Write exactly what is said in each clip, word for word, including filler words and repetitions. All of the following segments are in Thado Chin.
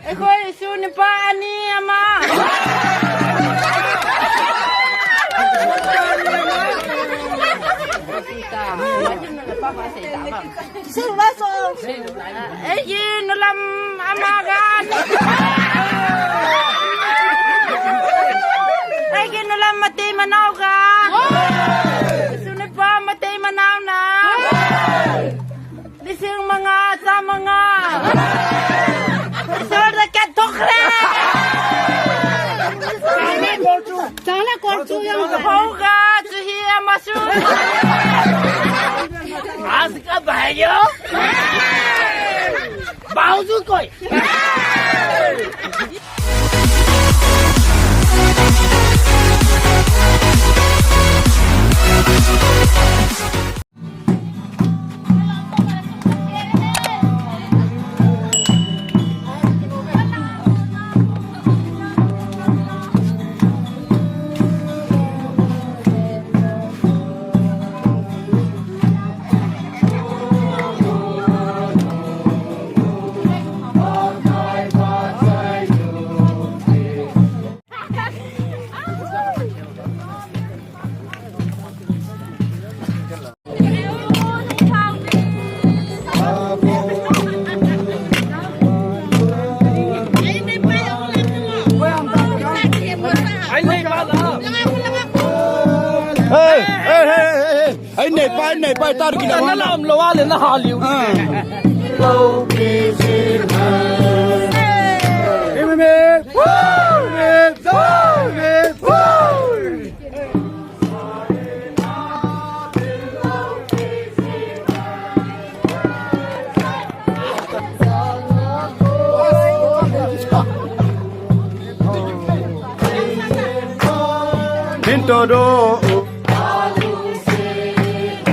ꯑꯩꯈꯣꯏ ꯏꯁꯨ ꯅꯨꯄꯥ ꯑꯅꯤ ꯑꯃ꯫ ꯑꯩꯒꯤ ꯅꯨꯂꯝ ꯑꯃꯒ꯫ ꯑꯩꯒꯤ ꯅꯨꯂꯝ ꯃꯇꯩ ꯃꯅꯥꯎꯒ꯫ ꯏꯁꯨ ꯅꯨꯄꯥ ꯃꯇꯩ ꯃꯅꯥꯎꯅ꯫ ꯂꯤꯁꯤꯡ ꯃꯉꯥ ꯆꯥꯃꯉꯥ꯫ ꯏꯁꯣꯔꯗ ꯀꯠꯊꯣꯛꯈ꯭ꯔꯦ꯫ ꯆꯥꯅ ꯀꯣꯔꯆꯨ ꯌꯥꯝ ꯐꯧꯒ ꯆꯨꯍꯤ ꯑꯃꯁꯨ꯫ ꯑꯁ ꯀ ꯚꯥꯏꯌꯣ꯫ ꯕꯥꯎꯖꯨ ꯀꯣꯏ꯫ Hey, hey, hey, hey, hey. Ai nei pai, nei pai, tar ki na lam lo ale na haliu. Ah. Din todo.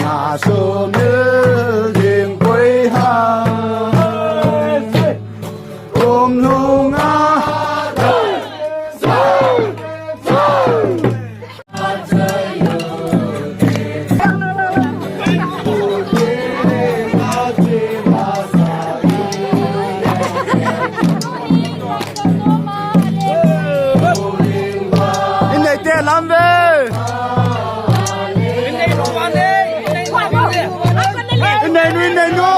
Na so mil ding koi ha. Om nunga. Inei te lam ve. Inei nu, inei nu.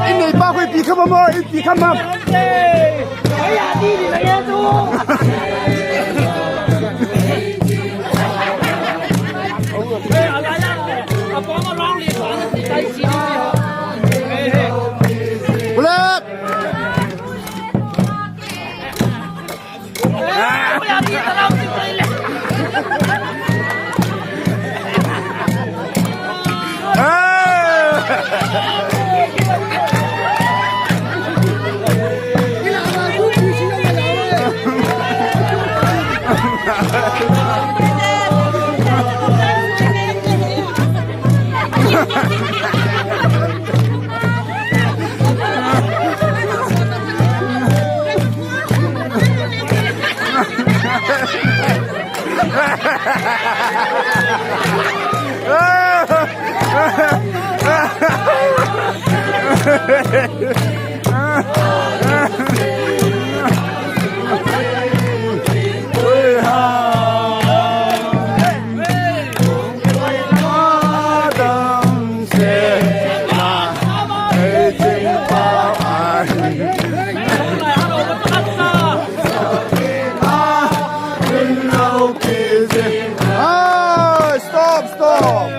Inei pa koi pi kha ma mo, pi kha ma. Bullet! Ah, stop, stop.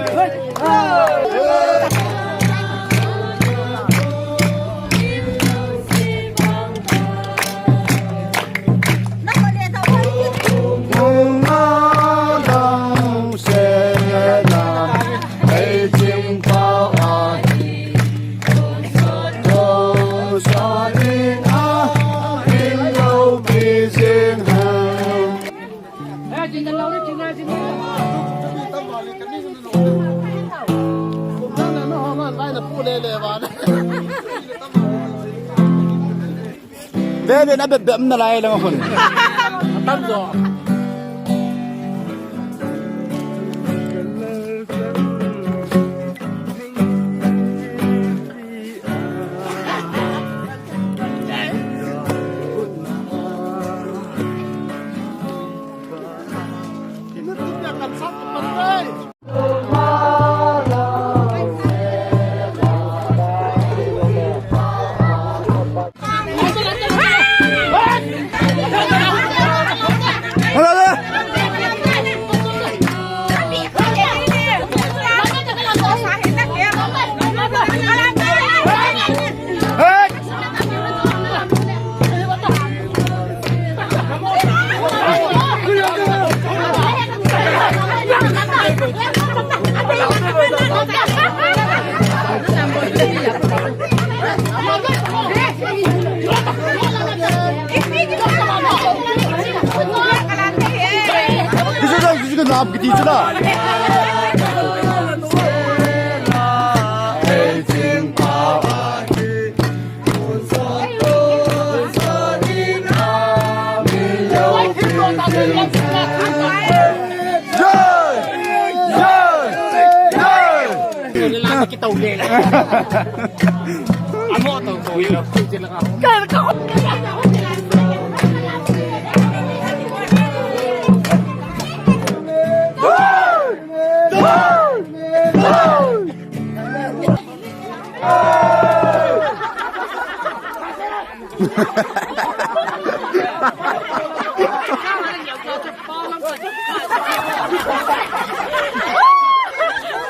Ve ve na bep bep na lai lang khun. Tam jo.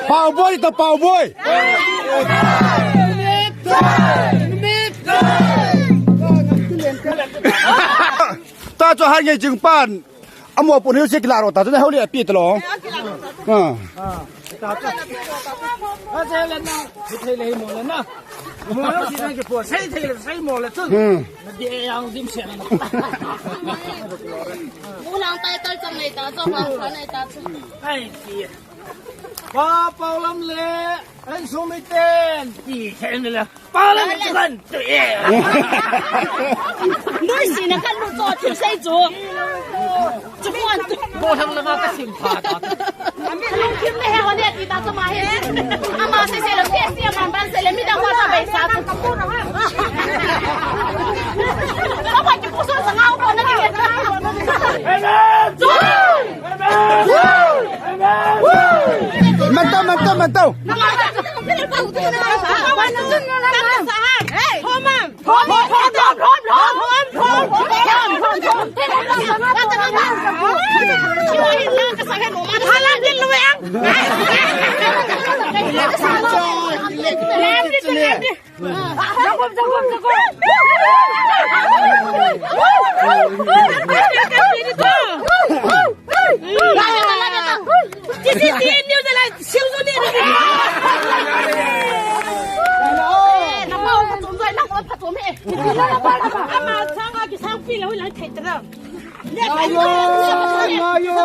Pau Boy ta Pau Boy. Ta chu han ngai jing pan. Amo pun hiu se kila ro ta chu hau le pi ta lo. Ha. Ha, se le na. Thei le mo le na. Mo si na ke po. Sei thei le sei mo le chu. Hmm. Na de yang dim se na. Mu lang tai tai chang nei ta, chang lang sa nei ta chu. Ai ti. Pa Pau Lam le, an sumi ten. Ti thei le. Pau Lam le kan. Noi si na kan lu cho thil sei chu. Chu kon. Ko thang na ka sim pha ta. Ami lungthim le he hone ti ta chu ma he. Ama se se le ke si ama ban se le mi da ko ta bai sa chu. Ka ba ki pu so sa ngau ko na ki. Amen. Amen. Amen. Mantau, mantau, mantau. Hey, Roman. Ama sanga kisang pi lo, lang thei ta. Ngayo, ngayo.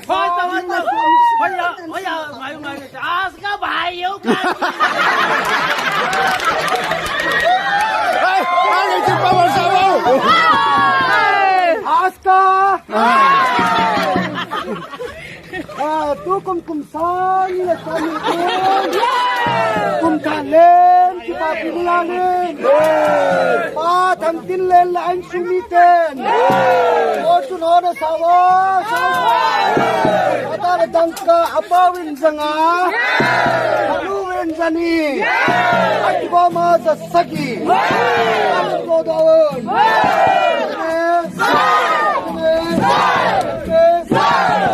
Hoy, ta, hoy, ta. Hoy, ya, hoy, ya, ngayo, ngayo. Aska bhai, yo, ka. Hey, hey, hey, power sa, wow. Aska. Ah, tukum kum sani le sani kum. Kum thalen, kipa pi bulalin. Pa Thangtinlen le a insung miten. O chun o na sawa, sawa. Ata le dangka, apa win zanga. Alu win zani. Akiba ma za sagi. Alu ko da win.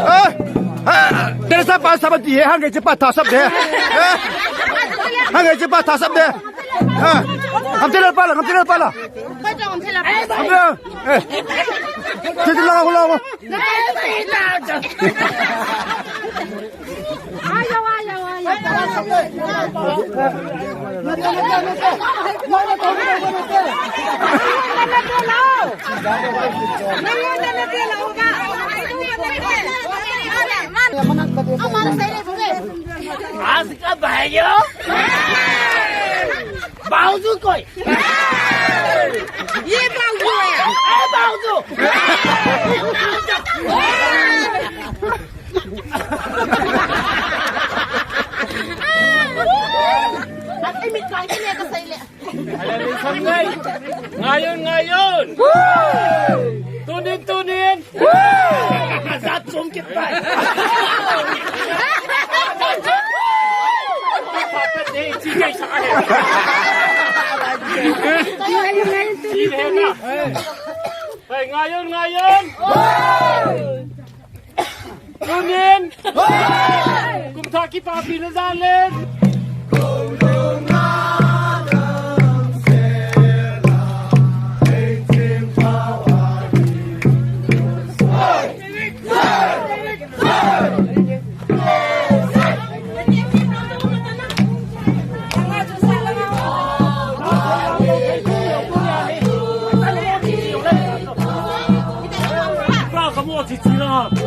Eh, eh, Teresa pa sab di hai, hang che pa tha sab de. Eh, hang che pa tha sab de. Ha. Ham tela pala, ham tela pala. Ham tela. Eh. Che la ho la ho. आज का भाइयों, बाउजू कोई। ये बाउजू है। ए बाउजू। At imit ko, hindi niya kasali. Ngayon, ngayon! Tunin, tunin! Zat sungkit pa! Sige, sa akin. Sige na. Hey, ngayon, ngayon! Tunin! Kumtaki pa pinadalin!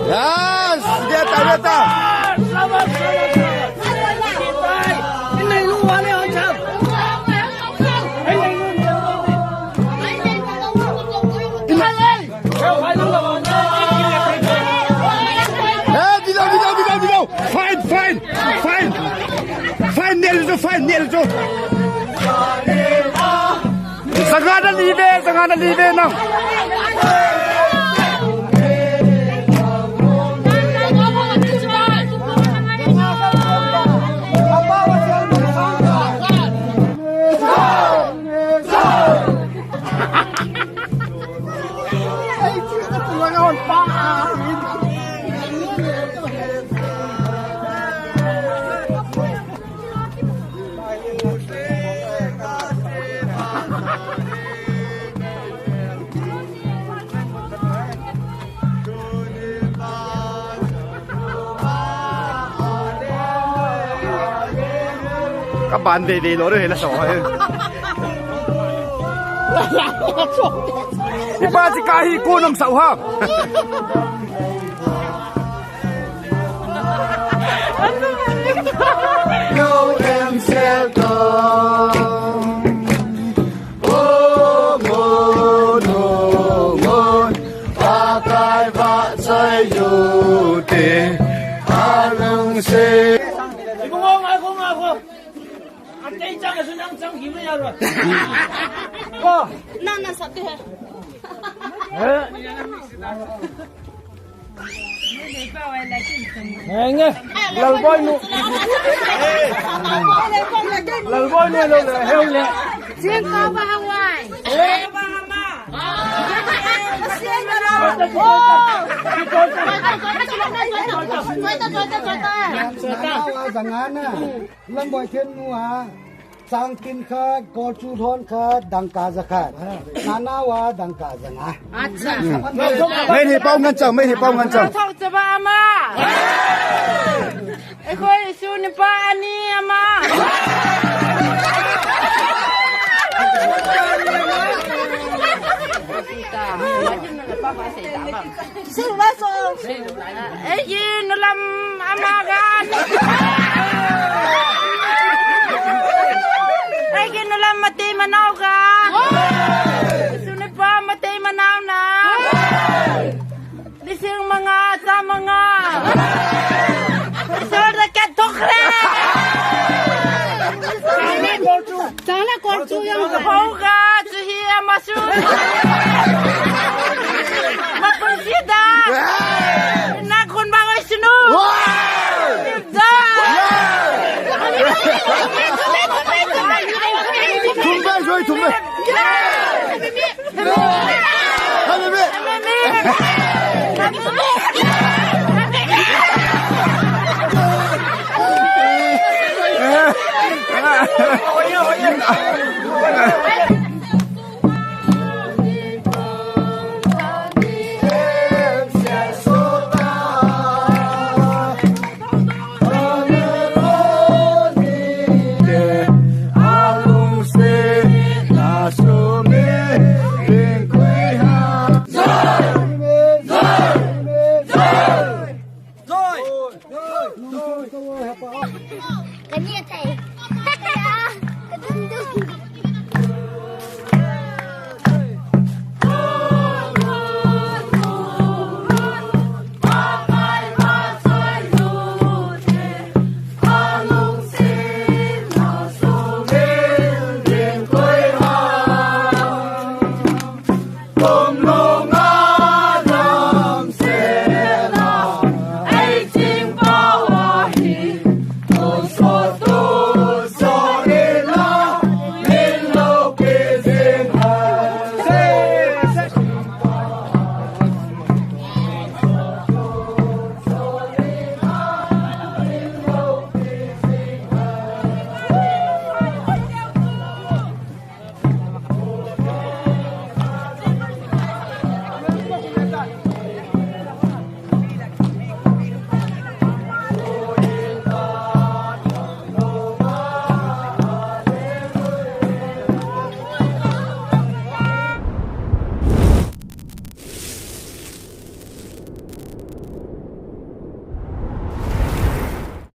Yes! Beta, beta! Eh, dilo, dilo, dilo, dilo! Fine, fine, fine! Fine, nel jo, fine, nel jo! Sanga na live, sanga na live nang. Ka ban dei dei lo re la so. Ipa ti ka hi ko nam sau ha. Ko. Na, na, sab hai. Nge, nge. Lalboi nu. Lalboi nu lo le, heu le. Sing ka ba hawai. Zangana. Lalboi then nu ha. Changtin khat, Kolchu lhon khat, dangka jakhat. Nana uva dangka janga. Acha. Mei hi pau ngan chang, mei hi pau ngan chang. Thau chaba ama. Ekhoi isu nipa ani ama. Eigi nulam ama ga. Eigi nulam matei manau ga. Sunipa matei manau na. Lising manga, cha manga. Sol da kat thokre. Chana Kolchu yang. Hoga, chu hi ama su. Mapun sida. Na khun bang oi sunu. Da. Thum bai, Joy, thum bai. Kani thei.